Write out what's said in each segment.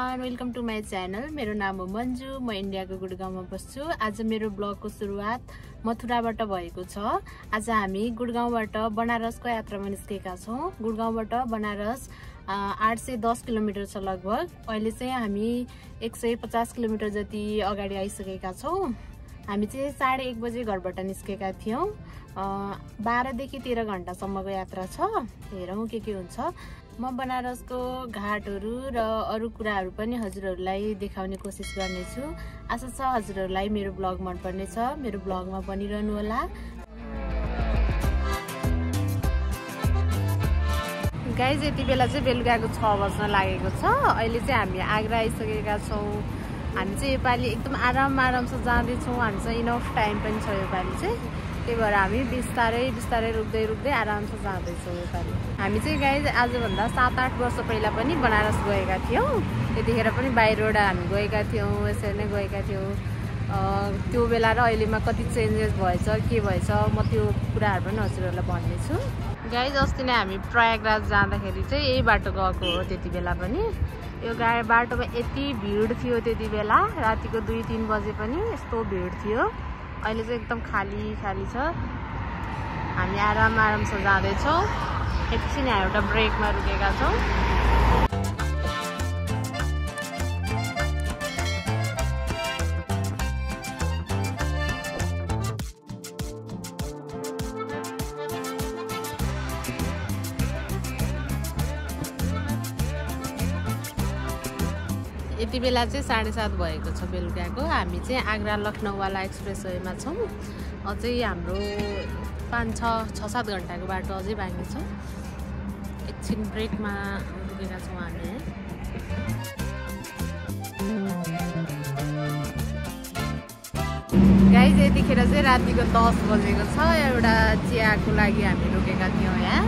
Everyone, welcome to my channel. मेरो नाम हो मन्जु। म इन्डियाको गुडगाउँमा बस्छु। आज मेरो ब्लगको सुरुवात मथुराबाट भएको छ। आज हामी गुडगाउँबाट बनारसको यात्रामा निस्केका छौँ। गुडगाउँबाट बनारस 810 किलोमिटर छ लगभग। अहिले चाहिँ हामी 150 किलोमिटर जति अगाडि आइसकेका छौँ। हामी चाहिँ 1:30 बजे घरबाट निस्केका थियौँ। 12 देखि 13 घण्टासम्मको यात्रा छ। हेरौँ के हुन्छ। म बनारसको घाटहरू र अरू कुराहरू पनि हजुरहरूलाई देखाउने कोसिस गर्नेछु। आशा छ हजुरहरूलाई मेरो ब्लग मन पर्नेछ। मेरो ब्लगमा बनिरहनु होला। गाइज यति बेला चाहिँ बेलुकाको 6 बज्न लागेको छ। अहिले चाहिँ हामी आग्रा आइसकेका छौँ। हामी चाहिँ योपालि एकदम आरामसँग जाँदैछौँ। हामीसँग इनफ टाइम पनि छ योपालि चाहिँ। त्यही भएर हामी बिस्तारै रुक्दै आरामसँग जाँदैछौँ योपालि। हामी चाहिँ गाइज आजभन्दा 7-8 वर्ष पहिला पनि बनारस गएका थियौँ। त्यतिखेर पनि बाई रोड हामी गएका थियौँ। यसरी नै गएका थियौँ। त्यो बेला र अहिलेमा कति चेन्जेस भएछ के भएछ म त्यो कुराहरू पनि हजुरहरूलाई भन्नेछु। गाइज अस्ति नै हामी प्रयागराज जाँदाखेरि चाहिँ यही बाटो गएको हो। त्यति बेला पनि यो बाटोमा यति भिड थियो। त्यति बेला रातिको 2-3 बजे पनि यस्तो भिड थियो। अहिले चाहिँ एकदम खाली छ। हामी आरामसँग जाँदैछौँ। एकछिन एउटा ब्रेकमा रुकेका छौँ। यति बेला चाहिँ 7:30 भएको छ बेलुकाको। हामी चाहिँ आग्रा लखनऊवाला एक्सप्रेसवेमा छौँ। अझै हाम्रो 5-6-7 घन्टाको बाटो अझै बाँकी छ। एकछिन ब्रेकमा रुकेका छौँ हामी। गाइज यतिखेर चाहिँ रातिको 10 बजेको छ। एउटा चियाको लागि हामी रुकेका थियौँ यहाँ।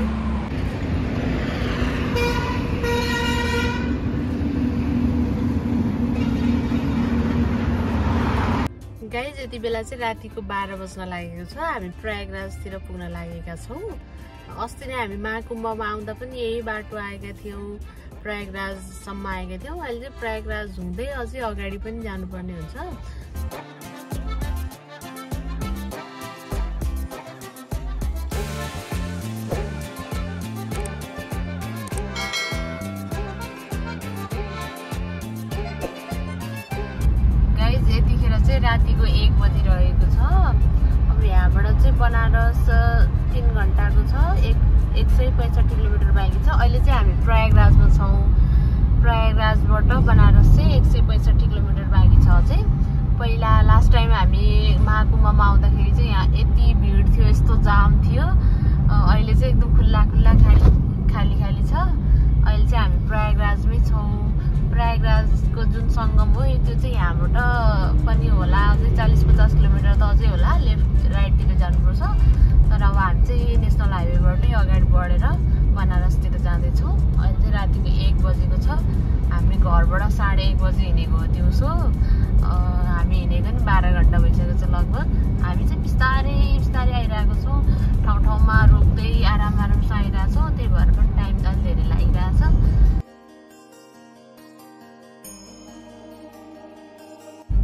गाइज यति बेला चाहिँ रातिको 12 बज्न लागेको छ। हामी प्रयागराजतिर पुग्न लागेका छौँ। अस्ति नै हामी महाकुम्भमा आउँदा पनि यही बाटो आएका थियौँ। प्रयागराजसम्म आएका थियौँ। अहिले चाहिँ प्रयागराज हुँदै अझै अगाडि पनि जानुपर्ने हुन्छ। रातिको 1 बजिरहेको छ। अब यहाँबाट चाहिँ बनारस 3 घन्टाको छ। 165 किलोमिटर बाँकी छ। अहिले चाहिँ हामी प्रयागराजमा छौँ। प्रयागराजबाट बनारस चाहिँ 165 किलोमिटर बाँकी छ अझै। पहिला लास्ट टाइम हामी महाकुम्भमा आउँदाखेरि चाहिँ यहाँ यति भिड थियो, यस्तो जाम थियो। अहिले चाहिँ एकदम खुल्ला खाली छ। अहिले चाहिँ हामी प्रयागराजमै छौँ। प्रयागराजको जुन सङ्गम हो त्यो चाहिँ यहाँबाट पनि होला अझै 40-50 किलोमिटर त अझै होला। लेफ्ट राइटतिर जानुपर्छ। तर अब हामी चाहिँ नेसनल हाइवेबाटै अगाडि बढेर बनारसतिर जाँदैछौँ। अहिले चाहिँ रातिको 1 बजेको छ। हामी घरबाट 1:30 बजे हिँडेको हो दिउँसो। हामी हिँडेको नि 12 घन्टा भइसकेको छ लगभग। हामी चाहिँ बिस्तारै आइरहेको छौँ। ठाउँमा रोक्दै आरामसँग आइरहेको छौँ। त्यही भएर पनि टाइम त अलि धेरै लागिरहेछ।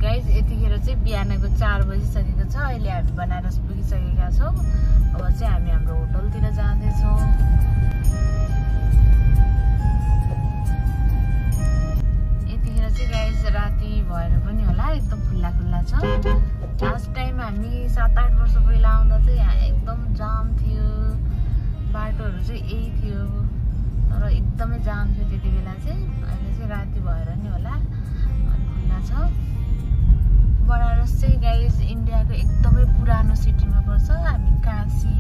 गाइज यतिखेर चाहिँ बिहानको 4 बजिसकेको छ। अहिले हामी बनारस पुगिसकेका छौँ। अब चाहिँ हामी हाम्रो होटलतिर जाँदैछौँ। यतिखेर चाहिँ गाइज राति भएर पनि होला एकदम खुल्ला छ। लास्ट टाइम हामी 7-8 वर्ष पहिला आउँदा चाहिँ यहाँ एकदम जाम थियो। बाटोहरू चाहिँ यही थियो तर एकदमै जाम थियो त्यति बेला चाहिँ। अहिले चाहिँ राति भएर नि होला अनि खुल्ला छ। बनारस चाहिँ गाइज इन्डियाको एकदमै पुरानो सिटीमा पर्छ। हामी काशी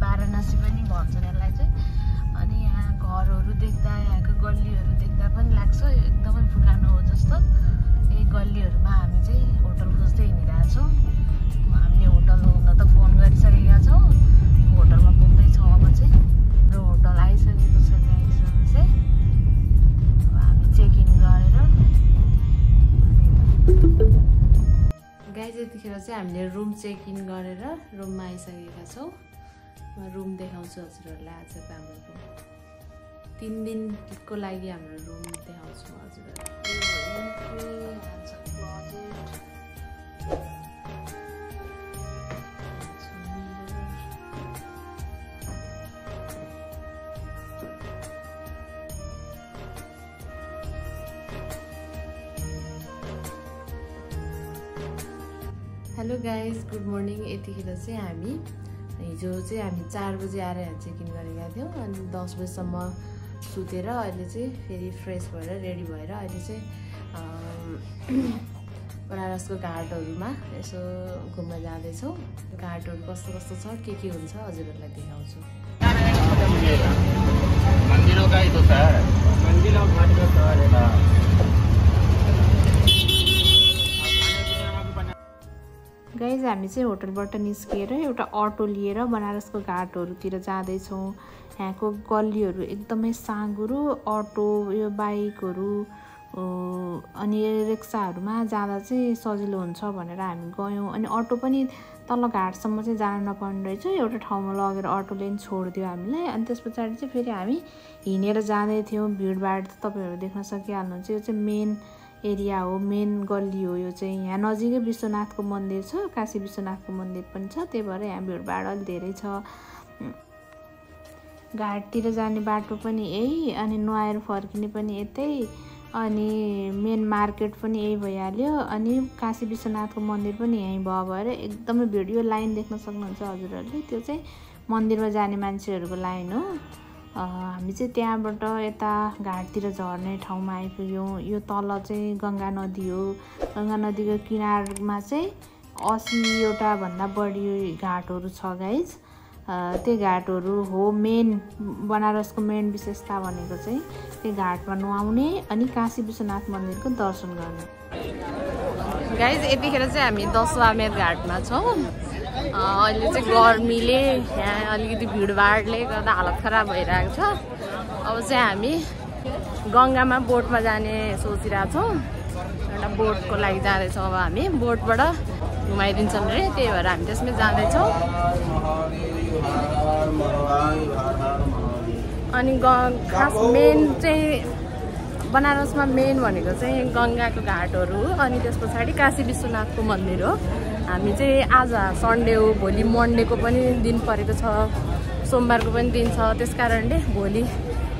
वाराणसी पनि भन्छन् यसलाई चाहिँ। अनि यहाँ घरहरू देख्दा यहाँको गल्लीहरू देख्दा पनि लाग्छ एकदमै पुरानो हो जस्तो। यही गल्लीहरूमा हामी चाहिँ होटल खोज्दै हिँडिरहेको छौँ। हामीले होटल हुन त फोन गरिसकेका छौँ। होटलमा पुग्दैछौँ अब चाहिँ। हाम्रो होटल आइसकेको छ गाइजहरू चाहिँ। अब हामी चेक इन गरेर गाइज यतिखेर चाहिँ हामीले रुम चेक इन गरेर रुममा आइसकेका छौँ। म रुम देखाउँछु हजुरहरूलाई आजको हाम्रो रुम। 3 दिनको लागि हाम्रो रुम देखाउँछु हेलो गाइज गुड मर्निङ। यतिखेर चाहिँ हामी हिजो चाहिँ हामी 4 बजे आएर यहाँ चेक इन गरेका थियौँ अनि 10 बजेसम्म सुतेर अहिले चाहिँ फेरि फ्रेस भएर रेडी भएर अहिले चाहिँ बनारसको घाटहरूमा यसो घुम्न जाँदैछौँ। घाटहरू कस्तो कस्तो छ के हुन्छ हजुरहरूलाई देखाउँछु। गाइज हामी चाहिँ होटलबाट निस्किएर एउटा अटो लिएर बनारसको घाटहरूतिर जाँदैछौँ। यहाँको गल्लीहरू एकदमै साँघुरो, अटो यो बाइकहरू अनि रिक्साहरूमा जाँदा चाहिँ सजिलो हुन्छ भनेर हामी गयौँ। अनि अटो पनि तल घाटसम्म चाहिँ जान नपर्ने रहेछ, एउटा ठाउँमा लगेर अटोले पनि छोडिदियो हामीलाई। अनि त्यस पछाडि चाहिँ फेरि हामी हिँडेर जाँदै थियौँ। भिडभाड त तपाईँहरू देख्न सकिहाल्नुहुन्छ। यो चाहिँ मेन एरिया हो, मेन गल्ली हो यो चाहिँ। यहाँ नजिकै विश्वनाथको मन्दिर छ, काशी विश्वनाथको मन्दिर पनि छ, त्यही भएर यहाँ भिडभाड अलि धेरै छ। घाटतिर जाने बाटो पनि यही अनि नुहाएर फर्किने पनि यतै अनि मेन मार्केट पनि यही भइहाल्यो अनि काशी विश्वनाथको मन्दिर पनि यहीँ भयो भएर एकदमै भिड। यो लाइन देख्न सक्नुहुन्छ हजुरहरूले, त्यो चाहिँ मन्दिरमा जाने मान्छेहरूको लाइन हो। हामी चाहिँ त्यहाँबाट यता घाटतिर झर्ने ठाउँमा आइपुग्यौँ। यो तल चाहिँ गङ्गा नदी हो। गङ्गा नदीको किनारमा चाहिँ 80वटा भन्दा बढी घाटहरू छ गाइज। त्यो घाटहरू हो मेन बनारसको मेन विशेषता भनेको चाहिँ त्यो घाटमा नुहाउने अनि काशी विश्वनाथ मन्दिरको दर्शन गर्ने। गाइज यतिखेर चाहिँ हामी दशवामेध घाटमा छौँ। अहिले चाहिँ गर्मीले यहाँ अलिकति भिडभाडले गर्दा हालत खराब भइरहेको छ। अब चाहिँ हामी गङ्गामा बोटमा जाने सोचिरहेको छौँ। एउटा बोटको लागि जाँदैछौँ। अब हामी बोटबाट घुमाइदिन्छौँ रे, त्यही भएर हामी त्यसमै जाँदैछौँ। अनि खास मेन चाहिँ बनारसमा मेन भनेको चाहिँ गङ्गाको घाटहरू हो अनि त्यस पछाडि काशी विश्वनाथको मन्दिर हो। हामी चाहिँ आज सन्डे हो, भोलि मन्डेको पनि दिन परेको छ, सोमबारको पनि दिन छ। त्यस कारणले भोलि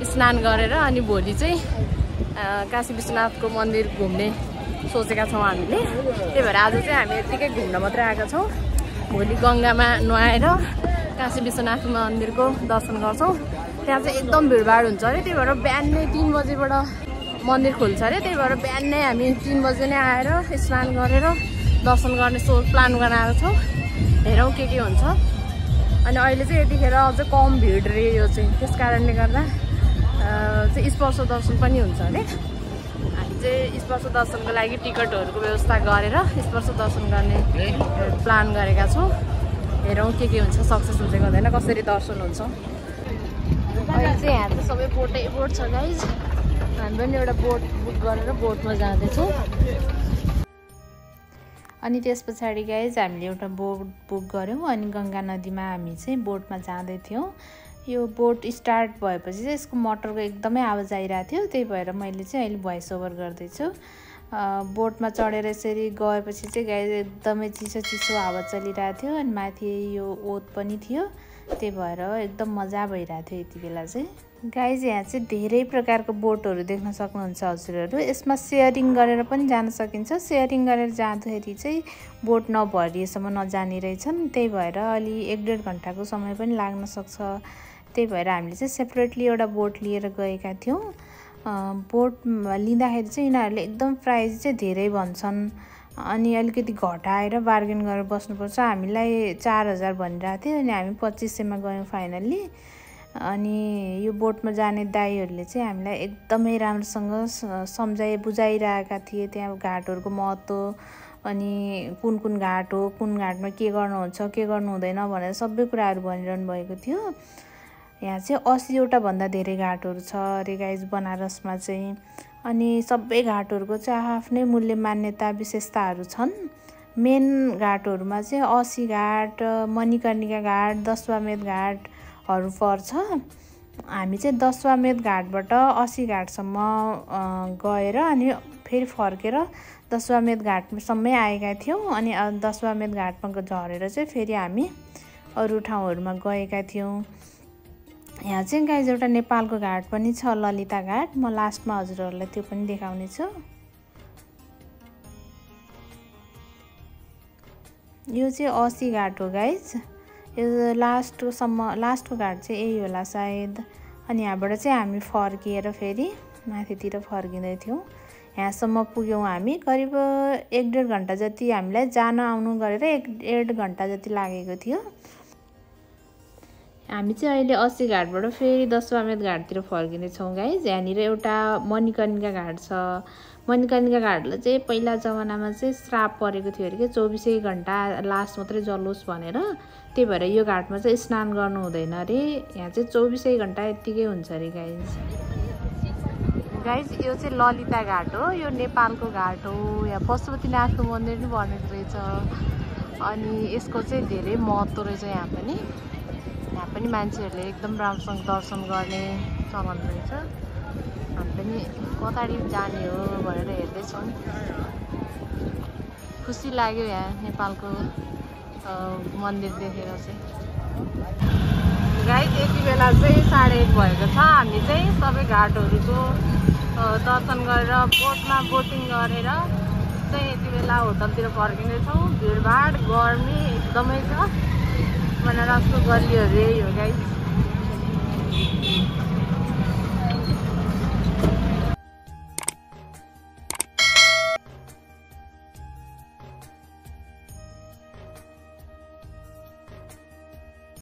स्नान गरेर अनि भोलि चाहिँ काशी विश्वनाथको मन्दिर घुम्ने सोचेका छौँ हामीले। त्यही भएर आज चाहिँ हामी यत्तिकै घुम्न मात्रै आएका छौँ। भोलि गङ्गामा नुहाएर काशी विश्वनाथ मन्दिरको दर्शन गर्छौँ। त्यहाँ चाहिँ एकदम भिडभाड हुन्छ अरे, त्यही भएर बिहानै 3 बजेबाट मन्दिर खोल्छ अरे। त्यही भएर बिहानै हामी 3 बजे नै आएर स्नान गरेर दर्शन गर्ने प्लान बनाएको छौँ। हेरौँ के हुन्छ। अनि अहिले चाहिँ यतिखेर अझ कम भिड रे यो चाहिँ, त्यस कारणले गर्दा चाहिँ स्पर्श दर्शन पनि हुन्छ अरे। हामी चाहिँ स्पर्श दर्शनको लागि टिकटहरूको व्यवस्था गरेर स्पर्श दर्शन गर्ने प्लान गरेका छौँ। हेरौँ के हुन्छ, सक्सेस हुन्छ कि हुँदैन, कसरी दर्शन हुन्छ। अहिले चाहिँ यहाँ चाहिँ सबै बोट छ गाइज। हामी पनि एउटा बोट बुक गरेर बोटमा जाँदैछौँ। अनि त्यस पछाडि गाइज हामीले एउटा बोट बुक गऱ्यौँ अनि गङ्गा नदीमा हामी चाहिँ बोटमा जाँदै थियौँ। यो बोट स्टार्ट भएपछि चाहिँ यसको मोटरको एकदमै आवाज आइरहेको थियो, त्यही भएर मैले चाहिँ अहिले भोइस ओभर गर्दैछु। बोटमा चढेर यसरी गएपछि चाहिँ गाइज एकदमै चिसो हावा चलिरहेको थियो अनि माथि यो ओत पनि थियो, त्यही भएर एकदम मजा भइरहेको थियो यति बेला चाहिँ। गाइज यहाँ चाहिँ धेरै प्रकारको बोटहरू देख्न सक्नुहुन्छ हजुरहरू। यसमा सेयरिङ गरेर पनि जान सकिन्छ। सेयरिङ गरेर जाँदाखेरि चाहिँ बोट नभरिएसम्म नजाने रहेछन्, त्यही भएर अलि 1-1.5 घन्टाको समय पनि लाग्न सक्छ। त्यही भएर हामीले चाहिँ सेपरेटली एउटा बोट लिएर गएका थियौँ। बोट लिँदाखेरि चाहिँ यिनीहरूले एकदम प्राइस चाहिँ धेरै भन्छन् अनि अलिकति घटाएर बार्गेन गरेर बस्नुपर्छ। हामीलाई 4000 भनिरहेको थियो अनि हामी 2500मा गयौँ फाइनल्ली। अनि यो बोटमा जाने दाइहरूले चाहिँ हामीलाई एकदमै राम्रोसँग बुझाइरहेका थिए त्यहाँ घाटहरूको महत्त्व अनि कुन घाट हो, कुन घाटमा के गर्नुहुन्छ के गर्नु हुँदैन भनेर सबै कुराहरू भनिरहनु भएको थियो। यहाँ चाहिँ 80वटा भन्दा धेरै घाटहरू छ अरे गाइज बनारसमा चाहिँ। अनि सबै घाटहरूको चाहिँ आफ्नै मूल्य मान्यता विशेषताहरू छन्। मेन घाटहरूमा चाहिँ 80 घाट, मणिकर्णिका घाट, दशवामेध घाटहरू पर्छ। हामी चाहिँ दशवामेध घाटबाट 80 घाटसम्म गएर अनि फेरि फर्केर दशवामेध घाटसम्मै आएका थियौँ। अनि दशवामेध घाटमा झरेर चाहिँ फेरि हामी अरू ठाउँहरूमा गएका थियौँ। यहाँ चाहिँ गाइज एउटा नेपालको घाट पनि छ, ललिता घाट। म लास्टमा हजुरहरूलाई त्यो पनि देखाउने छु। यो चाहिँ 80 घाट हो गाइज। यो लास्टको घाट चाहिँ यही होला सायद। अनि यहाँबाट चाहिँ हामी फर्किएर फेरि माथितिर फर्किँदै थियौँ। यहाँसम्म पुग्यौँ हामी। करिब 1-1.5 घन्टा जति हामीलाई जान आउनु गरेर 1-1.5 घन्टा जति लागेको थियो। हामी चाहिँ अहिले 80 घाटबाट फेरि दशवामेध घाटतिर फर्किँदैछौँ गाइज। यहाँनिर एउटा मणिकर्णिका घाट छ। मणिकर्णिका घाटलाई चाहिँ पहिला जमानामा चाहिँ श्राप परेको थियो अरे कि 24 घन्टा लास मात्रै जलोस् भनेर। त्यही भएर यो घाटमा चाहिँ स्नान गर्नु हुँदैन अरे। यहाँ चाहिँ 24 घन्टा यत्तिकै हुन्छ अरे गाइज। यो चाहिँ ललिता घाट हो। यो नेपालको घाट हो। यहाँ पशुपतिनाथको मन्दिर पनि बनेको रहेछ। अनि यसको चाहिँ धेरै महत्त्व रहेछ। यहाँ पनि मान्छेहरूले एकदम राम्रोसँग दर्शन गर्ने चलन रहेछ। हामी पनि कतारी जाने हो भनेर हेर्दैछौँ। खुसी लाग्यो यहाँ नेपालको मन्दिर देखेर चाहिँ। गाइज यति बेला चाहिँ 1:30 भएको छ। हामी चाहिँ सबै घाटहरूको दर्शन गरेर बोटमा बोटिङ गरेर चाहिँ यति बेला होटलतिर फर्किँदैछौँ। भिडभाड गर्मी एकदमै छ। बनारसको गल्लीहरू यही हो गाइज।